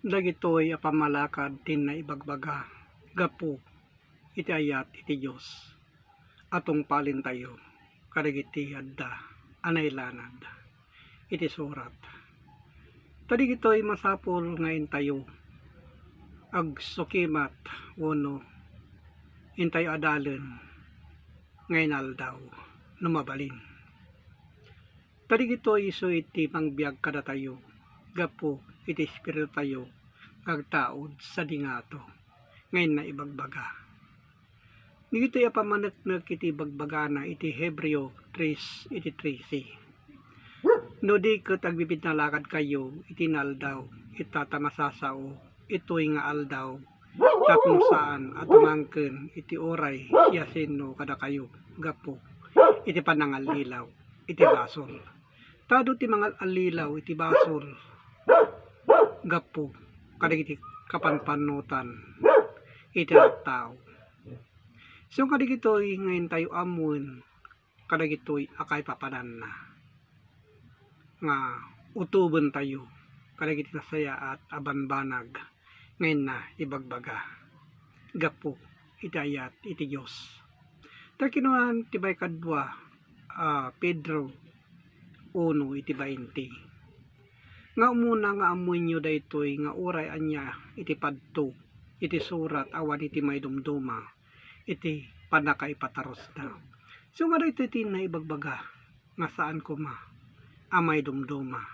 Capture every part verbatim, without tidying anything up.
Dagitoy a pammalakad ti naibagbaga gapu iti ayat iti Dios a tungpalintayo kadagiti adda a nailanad iti surat. Ta dagitoy masapul nga intayo agsukimat wenno intayo adalen nga inaldaw no mabalin. Ta dagitoy isu iti mangbiag kadatayo gapu iti espiritutayo nga agtaud sadi ngato nga inna ibagbaga. Dagitoy a pammaneknek iti ibagbagana iti Hebreo tres iti trese. No di ket agbibinnalakadkayo iti naaldaw, ita ta masasao itoy nga aldaw tapno saan a tumangken iti uray siasino kadakayo gapu iti panangallilaw iti basol. Ta adu ti mangal-allilaw iti basol gapu kadagiti kapanpanotan iti tattao. So, kadagitoy nga intayo ammoen kadagitoy a kaipapananna nga utobentayo kadagiti nasayaat a banbanag nga inna ibagbaga gapu iti ayat iti Dios. Ta kinuna ti maikadua a Pedro uno iti bainte, nga umuna nga ammoenyo daytoy nga uray ania iti padto iti surat awan iti maidumduma iti pannakaipatarusna. So nga daytoy ti naibagbaga nga saan koma a maidumduma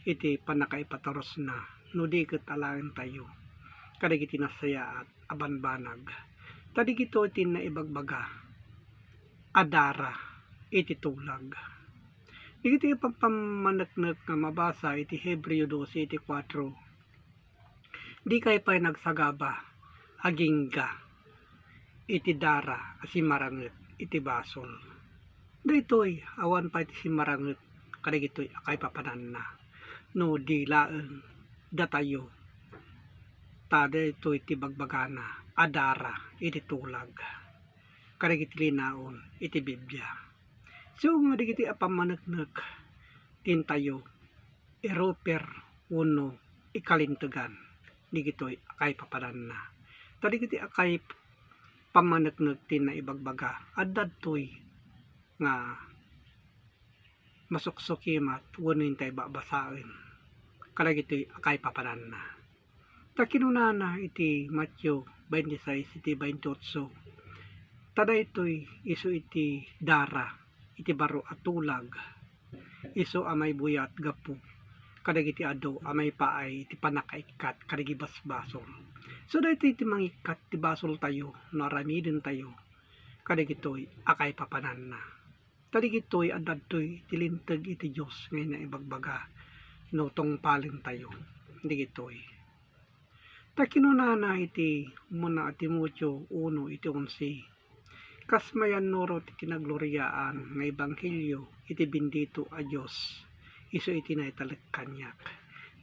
iti pannakaipatarusna no di ket alaentayo kadagiti nasayaat a banbanag. Ta dagitoy ti naibagbaga a dara iti tulag. Dagiti pampammaneknek nga mabasa iti Hebreo dose iti kuatro, dikay pay nagsagaba agingga iti dara a simmaranget iti basol. Daytoy awan pay ti simmaranget kadagitoy a kaipapananna no di laeng datayo, ta daytoy ti bagbagana a dara iti tulag kadagiti linaon iti Biblia. So nga dagiti a pammaneknek ti intayo iruper wenno ikalintegan dagitoy a kaipapananna. Ta dagiti a kai-, pammaneknek ti naibagbaga, adda daytoy nga masuksukimat wenno intay babasaen kadagitoy a kaipapananna. Ta kinunana iti Mateo twenty-six iti twenty-eight, ta daytoy isu iti dara iti baro a tulag, isu a maibuyat gapu kadagiti adu a maipaay iti pannakaikkat kadagiti basbasol. So, daytoy ti mangikkat ti basoltayo no aramidentayo kadagitoy a kaipapananna. Ta dagitoy adda daytoy ti linteg iti Dios nga inna ibagbaga no tungpalentayo dagitoy. Ta kinunana iti umuna a Timoteo uno iti onse, kas mayannurot iti nagloriaan nga ebanghelio iti bendito a Dios, isu iti naitalek kaniak.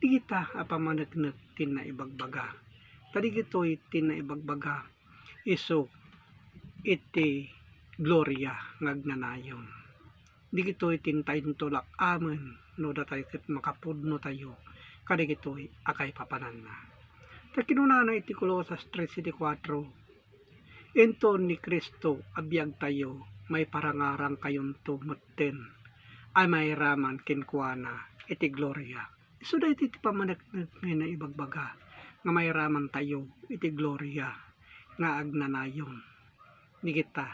Dagita a pammaneknek ti naibagbaga. Ta dagitoy ti naibagbaga isu iti gloria nga agnanayon. Dagitoy ti intay intulak amin no datay ket makapudnotayo kadagitoy a kaipapananna. Ta kinunana iti Colosas tres iti kuatro, inton ni Cristo a biagtayo, maiparangarangkayonto metten a mairaman kenkuana iti gloria. Isu daytoy ti pammaneknek nga naibagbaga nga mairamantayo iti gloria nga agnanayon. Dagita,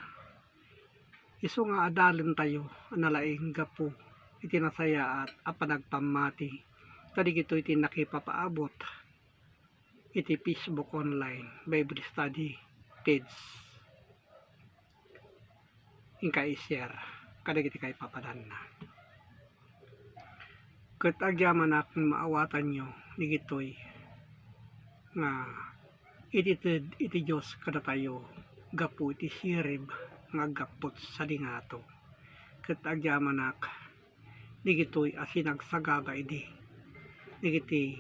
isu nga adalentayo a nalaing gapu iti nasayaat a panagpammati. Ta dagitoy ti nakipapaabot iti Facebook online Bible study page. Inka i-share kadagiti kaipapananna. Ket agyamanak nga maawatanyo dagitoy nga itited iti Dios kadatayo gapu iti sirib nga aggapput sadi ngato. Ket agyamanak dagitoy a sinagsagaba idi dagiti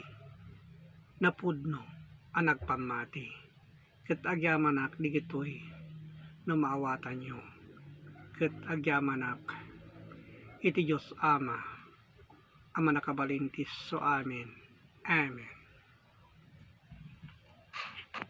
napudno a nagpammati. Ket agyamanak dagitoy no maawatanyo. Ket agyamanak iti Dios Ama a Mannakabalin ti isu amin. Amen.